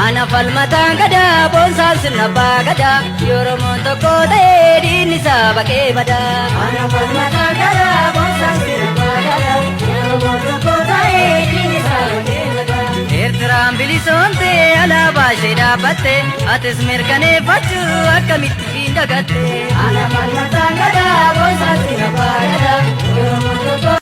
Ana falmataan gadaa boonsaan sirna abbaa gadaa Oromoon tokko ta'ee diinni isaa baqee badaa. Ana falmataan gadaa boonsaan sirna abbaa gadaa Oromoon tokko ta'ee diinni isaa baqee badaa. Eertiraan bilisoomte alaabaa ishee dhaabbatte atis mirkaneeffachuu akkamitti hin dagatte. Ana falmataan gadaa boonsaan sirna abbaa gadaa Oromoon tokko.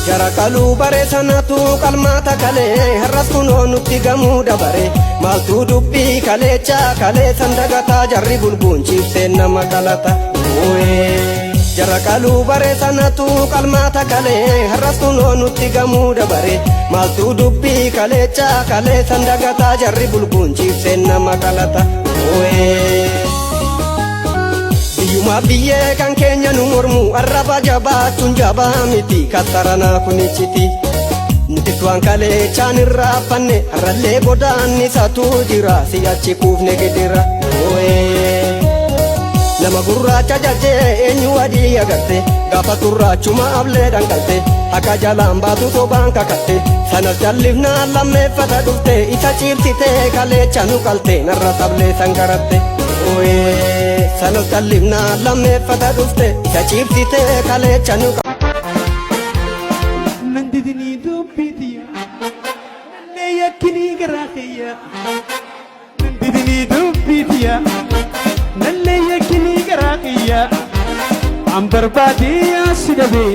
Jara qaluu bare sanatu qalmaata kalee har'as kunoo nutti gamuu dabare maaltu dubbii kaleecha kalee san dagataa jarri bulguun ciibseen nama qalata. Jara qaluu bare sanatu qalmaata kalee har'as kunoo nutti gamuu dabare maaltu dubbii kaleecha kalee san dagataa jarri bulguun ciibseen nama qalata. Biyyuma biyyee kan keenya nu mormu arraba jabaachuun jabaa miti kattaranaa kunichiti. Nuti waan kaleechaan irraa fanne har'allee godaannisatu jira si'achi kuufne gidira. Nama gurraacha jajjee eenyu adii agarte gaafa gurraachuma ablee dhangalte akka jalaan baatu sobaan kakatte sanas jallifnaan lammeeffata dhufte isa ciibsite kaleecha nu qalte narra tablee sankaratte. Sanas jallifnaan lammeeffata dhufte isa ciibsite kaleecha nu Nan didinii dubbiitiya nallee yakkinii garaa kiyya. Nan didinii dubbiitiya nallee yakkinii garaa kiyya. An barbaadee si dhabee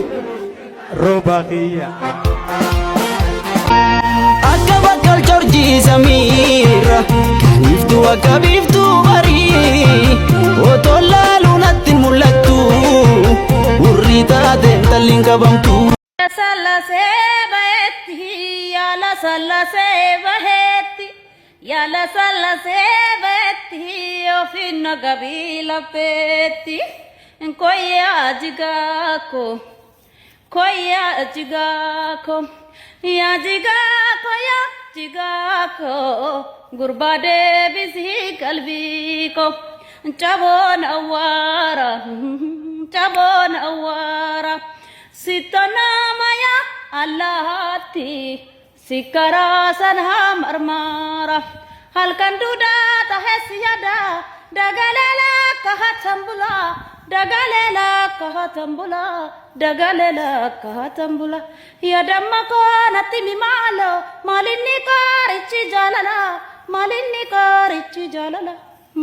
roobaa kiyya. Akka bakka jorjii samiirra kan iftu akka biiftuu barii otoo laaluu natti hin mul'attu hurrii taate intalli hin qabamtu. Sallasee bahetti yaala sallasee bahetti yaala sallasee bahetti ofiin nagabii lafeetti koyyaa jigaako koyyaa jigaako yaa jigaako yaa jigaako gurbaa deebisii qalbii ko caboon awwaara caboon awwaara. Sittonamaya allaatti sikkaraa sanaa marmaara halkan duudaa tahes yaada dagaleela kahatan bula dagaleela kahatan bula dagaleela kahatan bula yaadamma koo natti mimaalo maalinni qaarichi jaalala maalinni qaarichi jaalala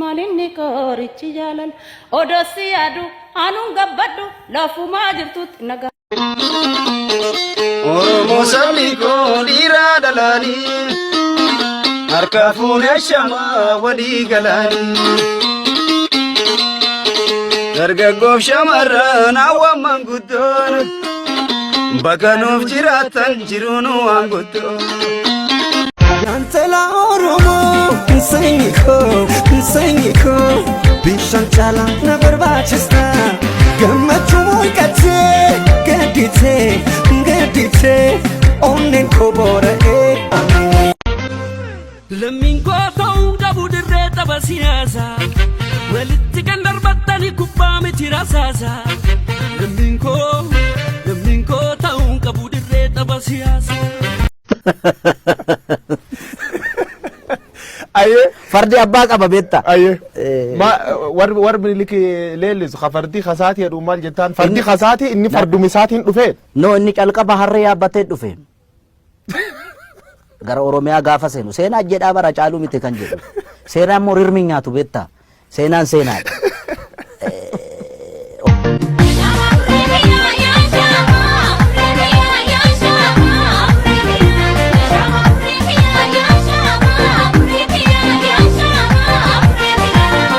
maalinni qaarichi jaalala odoo si yaadu anuun gabbadhu lafumaa jirtutti nagaa. Oromoo sabni koo dhiiraa dhalaanii harka fuunee shamaa walii galaanii. Dargaggoof shamarran hawwan manguddoon bakka nuuf jiraatan jiruun waan guddoo. Yantala Oromoo sanyii koo sanyii koo bishaan caalaa na barbaachista gammachuu mul'attee gadditee gadditee onneen koo boora'ee. Lammiin koo ta'uu qabu dirree tapha siyaasaa walitti kan darbattanii kubbaa miti rasaasaa. Lammiin koo ta'uu qabu dirree tapha siyaasaa. Ayyee. Fardi abbaa qaba beektaa? Ayyee. Ma warri Minilik leellisu ka fardi kasaati jedhu maal jettaan fardi kasaati inni fardumi isaatiin dhufee. No, inni calqaba harree yaabbatee dhufe. Gara Oromiyaa gaafa seenu seenaa jedhaa bara caaluu miti kan jedhu. Seenaa immoo rirmi nyaatu beektaa? Seenaan seenaadha.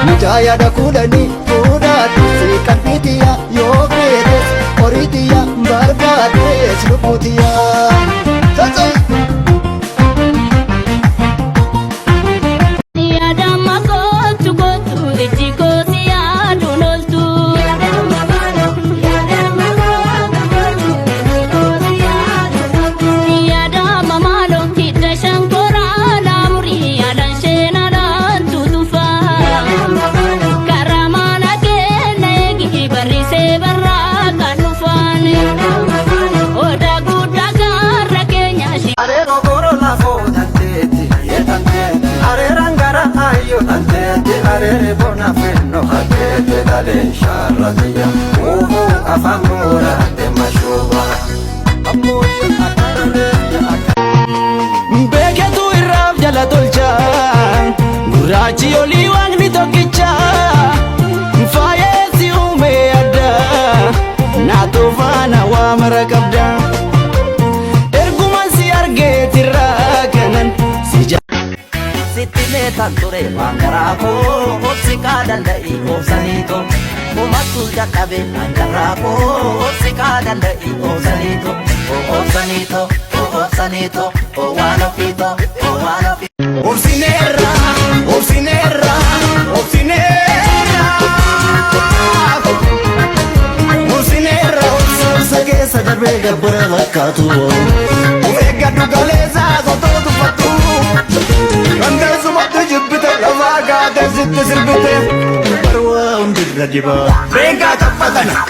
Mucaa yaada kudhanii fuudhaatu si qalbiitiya yoo feetes horiitiya barbaadees lubbuutiya. Tata. Yaadama kootu kootu ijji kooti yaaduun ooltu. Yaadama maaloo hidda shankoraa laamurii yaadaan sheenadhaan tutufaa. Karaa mana keenya eegi barri. Kalee shaarratiyya uufuu afaan muuraate mashuuba. Beeketu irraaf jala tolcha gurraachi olii waaqni tokkicha faayeessi uume adda naatoo faana waa mara qabda erguma si argeetirraa kanan si Sitti meetan ture waan garaa koo obsi kaa danda'i obsaniito umattu dadhabe waan garaa koo obsi kaa danda'i obsaniito obsaniito obsaniito waan ofiito waan ofiito. Obsineerra, obsineerra, obsineerra. Obsineerra, obsa keessa darbee gabbara fakkaatu. Of eeggadhu galeessaa sotoo tuffattu. Dandeessumatti jibbite lafaa kaatee sitti sirbite. Barwaa hundirra dibaa. Reengaa taphatana.